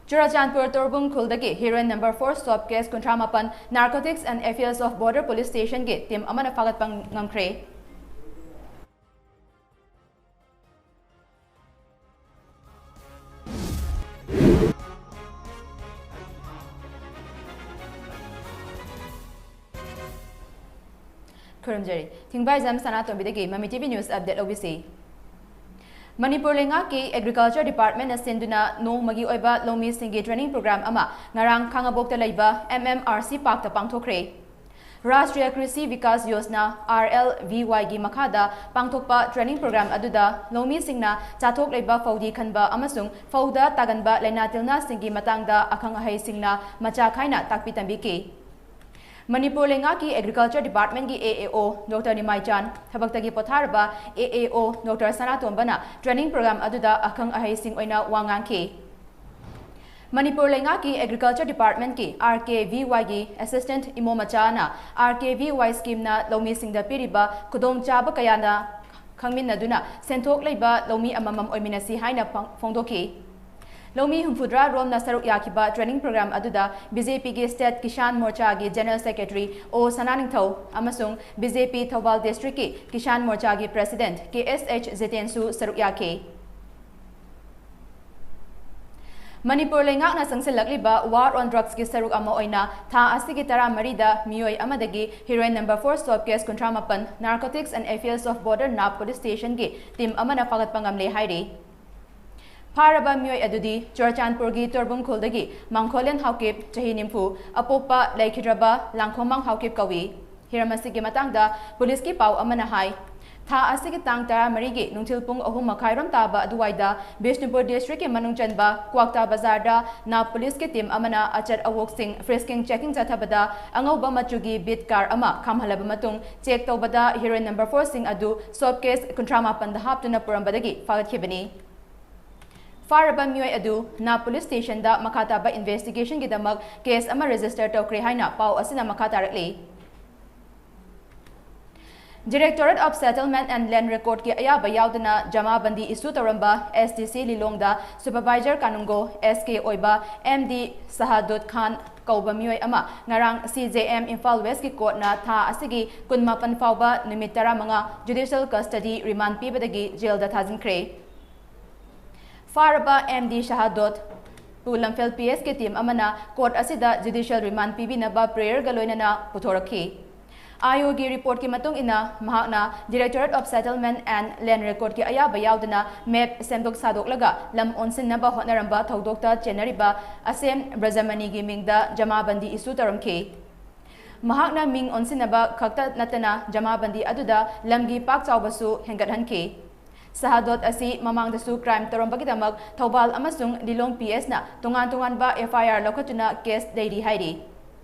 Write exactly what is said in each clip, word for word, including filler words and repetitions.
Churachandpur ꯇꯣꯔꯕꯨꯡ ꯈꯨꯜꯗꯒꯤ heroin number four swap case ꯀꯨꯟꯊ꯭ꯔꯥ ꯃꯥꯄꯟ Narcotics and Affairs of Border Police Stationꯒꯤ team ꯑꯃꯅ ꯐꯥꯒꯠꯄ ꯉꯝꯈ꯭ꯔꯦ꯫ ꯈꯨꯔꯨꯝꯖꯔꯤ꯫ ꯊꯤꯡꯕꯥꯏꯖꯝ ꯁꯅꯥꯇꯣꯝꯕꯤꯗꯒꯤ ꯃꯃꯤ TV news update ꯂꯧꯕꯤꯁꯤ꯫ ꯃꯅꯤꯄꯨꯔ ꯂꯩꯉꯥꯛꯀꯤ Agriculture Departmentꯅ ꯁꯤꯟꯗꯨꯅ ꯅꯣꯡꯃꯒꯤ ꯑꯣꯏꯕ ꯂꯧꯃꯤꯁꯤꯡꯒꯤ training program ꯑꯃ ꯉꯔꯥꯡ ꯈꯥꯉꯕꯣꯛꯇ ꯂꯩꯕ MMRC parkꯇ ꯄꯥꯡꯊꯣꯛꯈ꯭ꯔꯦ꯫ Rashtriya Krishi Vikas Yojana, RLVYꯒꯤ ꯃꯈꯥꯗ ꯄꯥꯡꯊꯣꯛꯄ training program ꯑꯗꯨꯗ ꯂꯧꯃꯤꯁꯤꯡꯅ ꯆꯥꯊꯣꯛ ꯂꯩꯕ ꯐꯧꯗꯤ ꯈꯟꯕ ꯑꯃꯁꯨꯡ ꯐꯧꯗ ꯇꯥꯒꯟꯕ ꯂꯥꯏꯅꯥ ꯇꯤꯜꯅꯥꯁꯤꯡꯒꯤ ꯃꯇꯥꯡꯗ ꯑꯈꯪ ꯑꯍꯩꯁꯤꯡꯅ ꯃꯆꯥ ꯈꯥꯏꯅ ꯇꯥꯛꯄꯤ ꯇꯝꯕꯤꯈꯤ꯫ ꯃꯅꯤꯄꯨꯔ ꯂꯩꯉꯥꯛꯀꯤ Agriculture Departmentꯀꯤ AAO Doctor ꯅꯤꯃꯥꯏꯆꯥꯟ, ꯊꯕꯛꯇꯒꯤ ꯄꯣꯊꯥꯔꯕ AAO Doctor ꯁꯅꯥꯇꯣꯝꯕꯅ training program ꯑꯗꯨꯗ ꯑꯈꯪ ꯑꯍꯩꯁꯤꯡ ꯑꯣꯏꯅ ꯋꯥ ꯉꯥꯡꯈꯤ꯫ ꯃꯅꯤꯄꯨꯔ ꯂꯩꯉꯥꯛꯀꯤ Agriculture Departmentꯀꯤ RKVYꯒꯤ Assistant ꯏꯃꯣ ꯃꯆꯥꯅ RKVY schemeꯅ ꯂꯧꯃꯤꯁꯤꯡꯗ ꯄꯤꯔꯤꯕ ꯈꯨꯗꯣꯡꯆꯥꯕ ꯀꯌꯥꯅ ꯈꯪꯃꯤꯟꯅꯗꯨꯅ ꯁꯦꯟꯊꯣꯛ ꯂꯩꯕ ꯂꯧꯃꯤ ꯑꯃꯃꯝ ꯑꯣꯏꯃꯤꯟꯅꯁꯤ ꯍꯥꯏꯅ ꯐꯣꯡ-, ꯐꯣꯡꯗꯣꯛꯈꯤ꯫ ꯂꯧꯃꯤ ꯍꯨꯝꯐꯨꯇꯔꯥ ꯔꯣꯝꯅ ꯁꯔꯨꯛ ꯌꯥꯈꯤꯕ training program ꯑꯗꯨꯗ BJPꯒꯤ State Kisan Morchaꯒꯤ General Secretary O ꯁꯅꯥꯅꯤꯡꯊꯧ ꯑꯃꯁꯨꯡ BJP Thoubal Districtꯀꯤ Kisan Morchaꯒꯤ President KSH ꯖꯤꯇꯦꯟꯁꯨ ꯁꯔꯨꯛ ꯌꯥꯈꯤ꯫ ꯃꯅꯤꯄꯨꯔ ꯂꯩꯉꯥꯛꯅ ꯆꯪꯁꯤꯜꯂꯛꯂꯤꯕ War on Drugsꯀꯤ ꯁꯔꯨꯛ ꯑꯃ ꯑꯣꯏꯅ ꯊꯥ ꯑꯁꯤꯒꯤ ꯇꯔꯥꯃꯔꯤꯗ ꯃꯤꯑꯣꯏ ꯑꯃꯗꯒꯤ heroin number four swap case ꯀꯨꯟꯊ꯭ꯔꯥ ꯃꯥꯄꯟ Narcotics and Affairs of Border NAB Police Stationꯒꯤ team ꯑꯃꯅ ꯐꯥꯒꯠꯄ ꯉꯝꯂꯦ ꯍꯥꯏꯔꯤ꯫ ꯐꯥꯔꯕ ꯃꯤꯑꯣꯏ ꯑꯗꯨꯗꯤ ꯆꯨꯔꯆꯥꯟꯄꯨꯔꯒꯤ ꯇꯣꯔꯕꯨꯡ ꯈꯨꯜꯗꯒꯤ ꯃꯥꯡꯈꯣꯂꯦꯟ ꯍꯥꯎꯀꯤꯞ, ꯆꯍꯤ ꯅꯤꯐꯨ, ꯑꯄꯣꯛꯄ ꯂꯩꯈꯤꯗ꯭ꯔꯕ ꯂꯥꯡꯈꯣꯡꯃꯥꯡ ꯍꯥꯎꯀꯤꯞ ꯀꯧꯏ꯫ ꯍꯤꯔꯝ ꯑꯁꯤꯒꯤ ꯃꯇꯥꯡꯗ ꯄꯨꯂꯤꯁꯀꯤ ꯄꯥꯎ ꯑꯃꯅ ꯍꯥꯏ, ꯊꯥ ꯑꯁꯤꯒꯤ ꯇꯥꯡ ꯇꯔꯥꯃꯔꯤꯒꯤ ꯅꯨꯡꯊꯤꯜ ꯄꯨꯡ ꯑꯍꯨꯝ ꯃꯈꯥꯏꯔꯣꯝ ꯇꯥꯕ ꯑꯗꯨꯋꯥꯏꯗ ꯕꯤꯁꯅꯨꯄꯨꯔ ꯗꯤꯁꯇ꯭ꯔꯤꯛꯀꯤ ꯃꯅꯨꯡ ꯆꯟꯕ ꯀ꯭ꯋꯥꯛꯇꯥ ꯕꯖꯥꯔꯗ ꯅꯥ ꯄꯨꯂꯤꯁꯀꯤ ꯇꯤꯝ ꯑꯃꯅ ꯑꯆꯠ ꯑꯋꯣꯛꯁꯤꯡ ꯐ꯭ꯔꯤꯁꯀꯤꯡ ꯆꯦꯀꯤꯡ ꯆꯠꯊꯕꯗ ꯑꯉꯧꯕ ꯃꯆꯨꯒꯤ ꯕꯤꯠ ꯀꯥꯔ ꯑꯃ ꯈꯥꯝꯍꯜꯂꯕ ꯃꯇꯨꯡ ꯆꯦꯛ ꯇꯧꯕꯗ ꯍꯤꯔꯣꯏꯟ ꯅꯝꯕꯔ ꯐꯣꯔꯁꯤꯡ ꯑꯗꯨ ꯁꯣꯞ ꯀꯦꯁ ꯀꯨꯟꯊ꯭ꯔꯥ ꯃꯥꯄꯟꯗ ꯍꯥꯞꯇꯨꯅ ꯄꯨꯔꯝꯕꯗꯒꯤ ꯐꯥꯒꯠꯈꯤꯕꯅꯤ꯫ ꯐꯥꯔꯕ ꯃꯤꯑꯣꯏ ꯑꯗꯨ ꯅꯥ ꯄꯨꯂꯤꯁ ꯁ꯭ꯇꯦꯁꯟꯗ ꯃꯈꯥ ꯇꯥꯕ ꯏꯟꯚꯦꯁꯇꯤꯒꯦꯁꯟꯒꯤꯗꯃꯛ ꯀꯦꯁ ꯑꯃ ꯔꯦꯖꯤꯁꯇꯔ ꯇꯧꯈ꯭ꯔꯦ ꯍꯥꯏꯅ ꯄꯥꯎ ꯑꯁꯤꯅ ꯃꯈꯥ ꯇꯥꯔꯛꯂꯤ꯫ Directorate of Settlement and Land Recordꯀꯤ ꯑꯌꯥꯕ ꯌꯥꯎꯗꯅ ꯖꯃꯥꯕꯟꯗꯤ ꯏꯁꯨ ꯇꯧꯔꯝꯕ S D C ꯂꯤꯂꯣꯡꯗ ꯁꯨꯄꯔꯚꯥꯏꯖꯔ ꯀꯥꯅꯨꯡꯒꯣ S K ꯑꯣꯏꯕ M D ꯁꯍꯥꯗꯨꯠ ꯈꯥꯟ ꯀꯧꯕ ꯃꯤꯑꯣꯏ ꯑꯃ ꯉꯔꯥꯡ C J M ꯏꯝꯐꯥꯜ ꯋꯦꯁꯀꯤ ꯀꯣꯔꯠꯅ ꯊꯥ ꯑꯁꯤꯒꯤ ꯀꯨꯟꯃꯥꯄꯟ ꯐꯥꯎꯕ ꯅꯨꯃꯤꯠ ꯇꯔꯥꯃꯉꯥ ꯖꯨꯗꯤꯁꯤꯌꯦꯜ ꯀꯁꯇꯗꯤ ꯔꯤꯃꯥꯟ ꯄꯤꯕꯗꯒꯤ ꯖꯦꯜꯗ ꯊꯥꯖꯤꯟꯈ꯭ꯔꯦ꯫ ꯐꯥꯔꯕ M D ꯁꯍꯥꯗꯣꯠꯄꯨ ꯂꯝꯐꯦꯜ P S ꯀꯤ ꯇꯤꯝ ꯑꯃꯅ ꯀꯣꯔꯠ ꯑꯁꯤꯗ ꯖꯨꯗꯤꯁꯤꯌꯦꯜ ꯔꯤꯃꯥꯟ ꯄꯤꯕꯤꯅꯕ ꯄ꯭ꯔꯦꯌꯔꯒ ꯂꯣꯏꯅꯅ ꯄꯨꯊꯣꯔꯛꯈꯤ꯫ ꯑꯥꯌꯣꯒꯤ ꯔꯤꯄꯣꯔꯠꯀꯤ ꯃꯇꯨꯡ ꯏꯟꯅ, ꯃꯍꯥꯛꯅ Directorate of Settlement and Land Recordꯀꯤ ꯑꯌꯥꯕ ꯌꯥꯎꯗꯅ ꯃꯦꯞ ꯁꯦꯝꯗꯣꯛ ꯁꯥꯗꯣꯛꯂꯒ ꯂꯝ ꯑꯣꯟꯁꯤꯟꯅꯕ ꯍꯣꯠꯅꯔꯝꯕ ꯊꯧꯗꯣꯛꯇ ꯆꯦꯟꯅꯔꯤꯕ ꯑꯁꯦꯝ ꯕ꯭ꯔꯖꯃꯅꯤꯒꯤ ꯃꯤꯡꯗ ꯖꯃꯥꯕꯟꯗꯤ ꯏꯁꯨ ꯇꯧꯔꯝꯈꯤ꯫ ꯃꯍꯥꯛꯅ ꯃꯤꯡ ꯑꯣꯟꯁꯤꯟꯅꯕ ꯈꯛꯇ ꯅꯠꯇꯅ ꯖꯃꯥꯕꯟꯗꯤ ꯑꯗꯨꯗ ꯂꯝꯒꯤ ꯄꯥꯛ ꯆꯥꯎꯕꯁꯨ ꯍꯦꯟꯒꯠꯍꯟꯈꯤ꯫ ꯁꯍꯥꯗꯣꯠ ꯑꯁꯤ ꯃꯃꯥꯡꯗꯁꯨ ꯀ꯭ꯔꯥꯏꯝ ꯇꯧꯔꯝꯕꯒꯤꯗꯃꯛ ꯊꯧꯕꯥꯜ ꯑꯃꯁꯨꯡ ꯂꯤꯂꯣꯡ P S ꯅ ꯇꯣꯉꯥꯟ ꯇꯣꯉꯥꯟꯕ F I R ꯂꯧꯈꯠꯇꯨꯅ ꯀꯦꯁ ꯂꯩꯔꯤ ꯍꯥꯏꯔꯤ꯫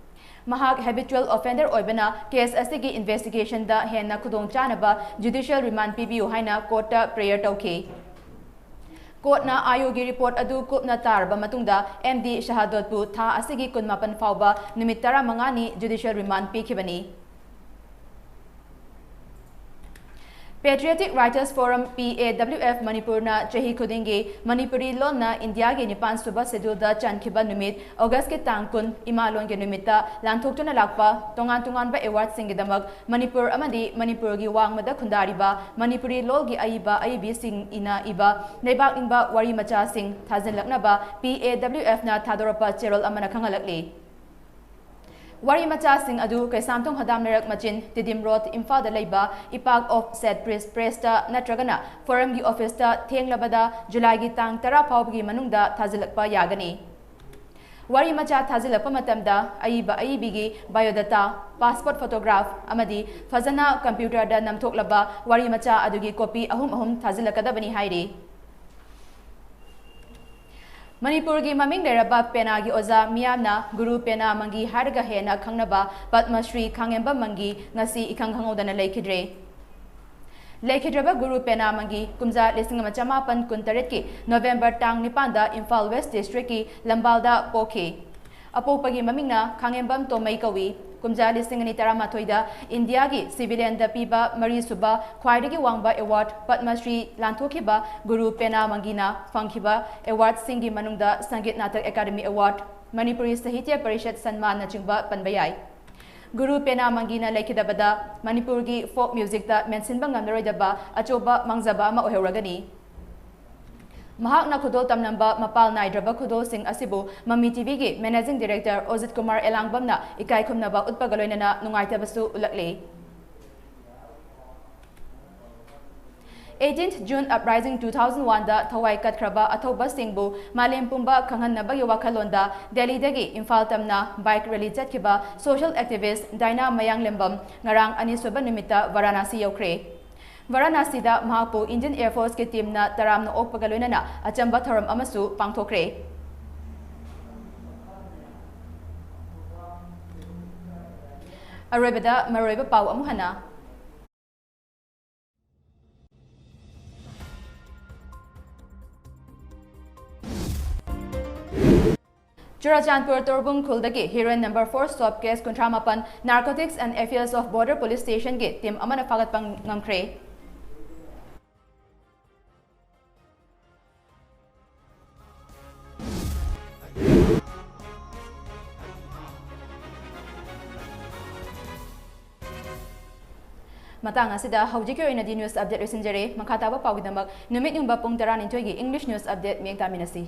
ꯃꯍꯥꯛ ꯍꯦꯕꯤꯆꯨꯋꯦꯜ ꯑꯣꯐꯦꯟꯗꯔ ꯑꯣꯏꯕꯅ ꯀꯦꯁ ꯑꯁꯤꯒꯤ ꯏꯟꯚꯦꯁꯇꯤꯒꯦꯁꯟꯗ ꯍꯦꯟꯅ ꯈꯨꯗꯣꯡꯆꯥꯅꯕ ꯖꯨꯗꯤꯁꯤꯌꯦꯜ ꯔꯤꯃꯥꯟ ꯄꯤꯕꯤꯌꯨ ꯍꯥꯏꯅ ꯀꯣꯔꯠꯇ ꯄ꯭ꯔꯦꯌꯔ ꯇꯧꯈꯤ꯫ ꯀꯣꯔꯠꯅ ꯑꯥꯌꯣꯒꯤ ꯔꯤꯄꯣꯔꯠ ꯑꯗꯨ ꯀꯨꯞꯅ ꯇꯥꯔꯕ ꯃꯇꯨꯡꯗ M D ꯁꯍꯥꯗꯣꯠꯄꯨ ꯊꯥ ꯑꯁꯤꯒꯤ ꯀꯨꯟꯃꯥꯄꯟ ꯐꯥꯎꯕ ꯅꯨꯃꯤꯠ ꯇꯔꯥꯃꯉꯥꯅꯤ ꯖꯨꯗꯤꯁꯤꯌꯦꯜ ꯔꯤꯃꯥꯟ ꯄꯤꯈꯤꯕꯅꯤ꯫ Patriotic Writers Forum, P A W F, ꯃꯅꯤꯄꯨꯔꯅ ꯆꯍꯤ ꯈꯨꯗꯤꯡꯒꯤ ꯃꯅꯤꯄꯨꯔꯤ ꯂꯣꯟꯅ ꯏꯟꯗꯤꯌꯥꯒꯤ ꯅꯤꯄꯥꯟ ꯁꯨꯕ ꯁꯦꯗꯨꯜꯗ ꯆꯟꯈꯤꯕ ꯅꯨꯃꯤꯠ ꯑꯣꯒꯁꯀꯤ ꯇꯥꯡ ꯀꯨꯟ, ꯏꯃꯥ ꯂꯣꯟꯒꯤ ꯅꯨꯃꯤꯠꯇ ꯂꯥꯟꯊꯣꯛꯇꯨꯅ ꯂꯥꯛꯄ ꯇꯣꯉꯥꯟ ꯇꯣꯉꯥꯟꯕ ꯑꯦꯋꯥꯔꯗꯁꯤꯡꯒꯤꯗꯃꯛ ꯃꯅꯤꯄꯨꯔ ꯑꯃꯗꯤ ꯃꯅꯤꯄꯨꯔꯒꯤ ꯋꯥꯡꯃꯗ ꯈꯨꯟꯗꯥꯔꯤꯕ ꯃꯅꯤꯄꯨꯔꯤ ꯂꯣꯜꯒꯤ ꯑꯏꯕ ꯑꯏꯕꯤꯁꯤꯡ ꯏꯅ ꯏꯕ ꯂꯩꯕꯥꯛ ꯅꯤꯡꯕ ꯋꯥꯔꯤ ꯃꯆꯥꯁꯤꯡ ꯊꯥꯖꯤꯜꯂꯛꯅꯕ P A W F ꯅ ꯊꯥꯗꯣꯔꯛꯄ ꯆꯦꯔꯣꯜ ꯑꯃꯅ ꯈꯪꯍꯜꯂꯛꯂꯤ꯫ ꯋꯥꯔꯤ ꯃꯆꯥꯁꯤꯡ ꯑꯗꯨ ꯀꯩꯁꯥꯝꯊꯣꯡ ꯍꯗꯥꯝ ꯂꯩꯔꯛ ꯃꯆꯤꯟ, ꯇꯤꯗꯤꯝ ꯔꯣꯗ, ꯏꯝꯐꯥꯜꯗ ꯂꯩꯕ ꯏꯄꯥꯛ ꯑꯣꯐ ꯁꯦꯠ ꯄ꯭ꯔꯦꯁ, ꯄ꯭ꯔꯦꯁꯇ ꯅꯠꯇ꯭ꯔꯒꯅ ꯐꯣꯔꯝꯒꯤ ꯑꯣꯐꯤꯁꯇ ꯊꯦꯡꯂꯕꯗ ꯖꯨꯂꯥꯏꯒꯤ ꯇꯥꯡ ꯇꯔꯥ ꯐꯥꯎꯕꯒꯤ ꯃꯅꯨꯡꯗ ꯊꯥꯖꯤꯜꯂꯛꯄ ꯌꯥꯒꯅꯤ꯫ ꯋꯥꯔꯤ ꯃꯆꯥ ꯊꯥꯖꯤꯜꯂꯛꯄ ꯃꯇꯝꯗ ꯑꯏꯕ ꯑꯏꯕꯤꯒꯤ biodata, passport photograph ꯑꯃꯗꯤ ꯐꯖꯅ computerꯗ ꯅꯝꯊꯣꯛꯂꯕ ꯋꯥꯔꯤ ꯃꯆꯥ ꯑꯗꯨꯒꯤ copy ꯑꯍꯨꯝ ꯑꯍꯨꯝ ꯊꯥꯖꯤꯜꯂꯛꯀꯗꯕꯅꯤ ꯍꯥꯏꯔꯤ꯫ ꯃꯅꯤꯄꯨꯔꯒꯤ ꯃꯃꯤꯡ ꯂꯩꯔꯕ ꯄꯦꯅꯥꯒꯤ ꯑꯣꯖꯥ ꯃꯤꯌꯥꯝꯅ ꯒꯨꯔꯨ ꯄꯦꯅꯥ ꯃꯪꯒꯤ ꯍꯥꯏꯔꯒ ꯍꯦꯟꯅ ꯈꯪꯅꯕ ꯄꯗꯃ ꯁ꯭ꯔꯤ ꯈꯥꯉꯦꯝꯕꯝ ꯃꯪꯒꯤ ꯉꯁꯤ ꯏꯈꯪ ꯈꯪꯍꯧꯗꯅ ꯂꯩꯈꯤꯗ꯭ꯔꯦ꯫ ꯂꯩꯈꯤꯗ꯭ꯔꯕ ꯒꯨꯔꯨ ꯄꯦꯅꯥ ꯃꯪꯒꯤ ꯀꯨꯝꯖꯥ ꯂꯤꯁꯤꯡ ꯑꯃ ꯆꯃꯥꯄꯟ ꯀꯨꯟꯇꯔꯦꯠꯀꯤ November ꯇꯥꯡ ꯅꯤꯄꯥꯟꯗ ꯏꯝꯐꯥꯜ West Districtꯀꯤ ꯂꯝꯕꯥꯜꯗ ꯄꯣꯛꯈꯤ꯫ ꯑꯄꯣꯛꯄꯒꯤ ꯃꯃꯤꯡꯅ ꯈꯥꯉꯦꯝꯕꯝ ꯇꯣꯃꯩ ꯀꯧꯏ꯫ ꯀꯨꯝꯖꯥ ꯂꯤꯁꯤꯡ ꯑꯅꯤ ꯇꯔꯥꯃꯥꯊꯣꯏꯗ ꯏꯟꯗꯤꯌꯥꯒꯤ civilianꯗ ꯄꯤꯕ ꯃꯔꯤꯁꯨꯕ ꯈ꯭ꯋꯥꯏꯗꯒꯤ ꯋꯥꯡꯕ award ꯄꯗꯃ ꯁ꯭ꯔꯤ ꯂꯥꯟꯊꯣꯛꯈꯤꯕ ꯒꯨꯔꯨ ꯄꯦꯅꯥ ꯃꯪꯒꯤꯅ ꯐꯪꯈꯤꯕ awardꯁꯤꯡꯒꯤ ꯃꯅꯨꯡꯗ Sangeet Natak Akademi Award, Manipuri Sahitya Parishad Sanmanꯅꯆꯤꯡꯕ ꯄꯟꯕ ꯌꯥꯏ꯫ ꯒꯨꯔꯨ ꯄꯦꯅꯥ ꯃꯪꯒꯤꯅ ꯂꯩꯈꯤꯗꯕꯗ ꯃꯅꯤꯄꯨꯔꯒꯤ folk musicꯇ ꯃꯦꯟꯁꯤꯟꯕ ꯉꯝꯂꯔꯣꯏꯗꯕ ꯑꯆꯧꯕ ꯃꯥꯡꯖꯕ ꯑꯃ ꯑꯣꯏꯍꯧꯔꯒꯅꯤ꯫ ꯃꯍꯥꯛꯅ ꯈꯨꯗꯣꯜ ꯇꯝꯂꯝꯕ ꯃꯄꯥꯜ ꯅꯥꯏꯗ꯭ꯔꯕ ꯈꯨꯗꯣꯜꯁꯤꯡ ꯑꯁꯤꯕꯨ ꯃꯃꯤ TVꯒꯤ Managing Director ꯑꯣꯖꯤꯠ ꯀꯨꯃꯥꯔ ꯑꯦꯂꯥꯡꯕꯝꯅ ꯏꯀꯥꯏ ꯈꯨꯝꯅꯕ ꯎꯠꯄꯒ ꯂꯣꯏꯅꯅ ꯅꯨꯡꯉꯥꯏꯇꯕꯁꯨ ꯎꯠꯂꯛꯂꯤ꯫ Eighteenth June Uprising two thousand oneꯗ ꯊꯋꯥꯏ ꯀꯠꯈ꯭ꯔꯕ ꯑꯊꯧꯕꯁꯤꯡꯕꯨ ꯃꯥꯂꯦꯝ ꯄꯨꯝꯕ ꯈꯪꯍꯟꯅꯕꯒꯤ ꯋꯥꯈꯜꯂꯣꯟꯗ ꯗꯦꯜꯂꯤꯗꯒꯤ ꯏꯝꯐꯥꯜ ꯇꯝꯅ bike rally ꯆꯠꯈꯤꯕ social activist ꯗꯥꯏꯅꯥ ꯃꯌꯥꯡꯂꯦꯝꯕꯝ ꯉꯔꯥꯡ ꯑꯅꯤꯁꯨꯕ ꯅꯨꯃꯤꯠꯇ ꯚꯥꯔꯥꯅꯥꯁꯤ ꯌꯧꯈ꯭ꯔꯦ꯫ ꯚꯥꯔꯥꯅꯥꯁꯤꯗ ꯃꯍꯥꯛꯄꯨ Indian Air Forceꯀꯤ teamꯅ ꯇꯔꯥꯝꯅ ꯑꯣꯛꯄꯒ ꯂꯣꯏꯅꯅ ꯑꯆꯝꯕ ꯊꯧꯔꯝ ꯑꯃꯁꯨ ꯄꯥꯡꯊꯣꯛꯈ꯭ꯔꯦ꯫ ꯑꯔꯣꯏꯕꯗ ꯃꯔꯨꯑꯣꯏꯕ ꯄꯥꯎ ꯑꯃꯨꯛ ꯍꯟꯅ꯫ Churachandpur ꯇꯣꯔꯕꯨꯡ ꯈꯨꯜꯗꯒꯤ heroin number four swap case ꯀꯨꯟꯊ꯭ꯔꯥ ꯃꯥꯄꯟ Narcotics and Affairs of Border Police Stationꯒꯤ team ꯑꯃꯅ ꯐꯥꯒꯠꯄ ꯉꯝꯈ꯭ꯔꯦ꯫ ꯃꯇꯥꯡ ꯑꯁꯤꯗ ꯍꯧꯖꯤꯛꯀꯤ ꯑꯣꯏꯅꯗꯤ news update ꯂꯣꯏꯁꯤꯟꯖꯔꯦ꯫ ꯃꯈꯥ ꯇꯥꯕ ꯄꯥꯎꯒꯤꯗꯃꯛ ꯅꯨꯃꯤꯠ ꯌꯨꯡꯕ ꯄꯨꯡ ꯇꯔꯥꯅꯤꯊꯣꯏꯒꯤ English news update ꯃꯤꯠꯌꯦꯡ ꯇꯥꯃꯤꯟꯅꯁꯤ꯫